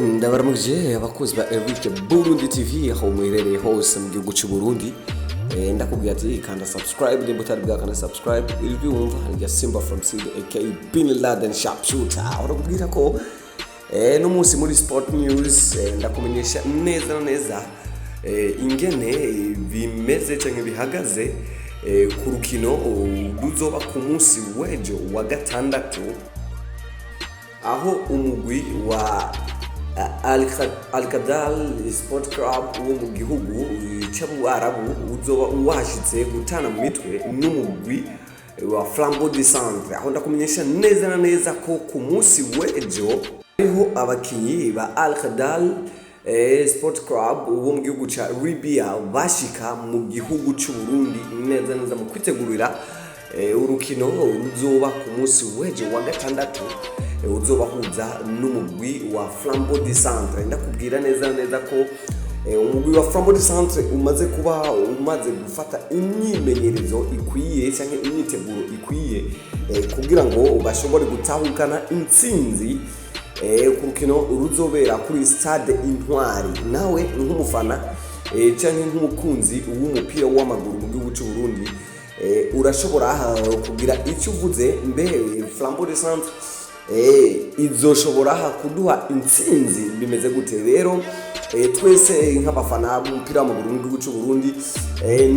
Ndabaramukije abakozi ba Eric Burundi TV aho muherereye hose mu gihugu cy'u Burundi. Ndakubwira ati kanda subscribe nimba utari bwakanda subscribe. Ijwi wumva rya Simba from Seed aka Bin Laden Sharpshooter. Urakubwira ko n'umunsi muri Sport News, ndakumenyesha neza na neza ingene bimeze canke bihagaze ku rukino ruzoba ku munsi w'ejo wa gatandatu, aho umugwi wa Al-Qadal Sport Club wo mu gihugu cy'Abarabu uzoba washitse gutana mu mitwe n'umugwi wa Flambeau du Centre, aho ndakumenyesha neza na neza ko ku munsi w'ejo hariho abakinyi ba Al-Qadal Sport Club wo mu gihugu ca Libya bashika mu gihugu c'u Burundi neza neza mu kwitegurira urukino ruzoba ku munsi w'ejo wa gatandatu, uzobahuza n'umugwi wa Flambeau du Centre. Ndakubwira neza neza ko umugwi wa Flambeau du Centre umaze kuba umaze gufata imyimenyerezo ikwiye cyangwa imyiteguro ikwiye kugira ngo bashobore gutahukana intsinzi ku rukino ruzobera kuri Stade Intwari. Nawe nk'umufana cyangwa nk'umukunzi w'umupira w'amaguru mu gihugu cy'u Burundi, urashobora kugira icyo uvuze. Mbe Flambeau du Centre izoshobora kuduha intsinzi? Bimeze gute rero? Twese nk'abafana b'umupira w'amaguru mu gihugu cy'u Burundi,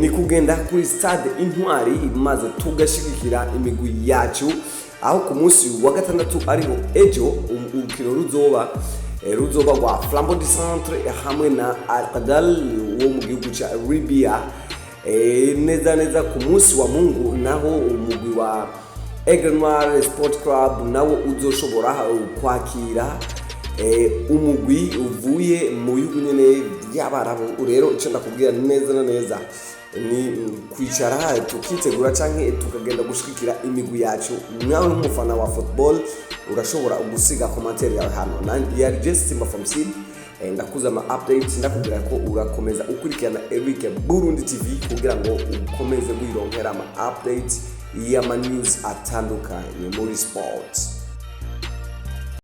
ni kugenda kuri Stade Intwari maze tugashigikira imigwi yacu, aho ku munsi wa gatandatu ariho ejo urukino ruzoba rwa Flambeau du Centre hamwe na Al-Qadal wo mu gihugu cya Libya. Neza neza ku munsi wa Mungu naho umugwi wa Aigle Noir Sport Club nawo uzoshobora kwakira umugwi uvuye mu bihugu nyene by'Abarabu. Rero icyo ndakubwira neza na neza ni kwicara tukitegura canke tukagenda gushigikira imigwi yacu. Nawe nk'umufana wa football urashobora gusiga commentaire yawe hano. Yari Jesse Simba from Seed. Ndakuza ama updates, ndakubwira ko urakomeza ukurikirana Eric Burundi TV kugira ngo ukomeze wironkera ama updates y'ama news atandukanye muri sports.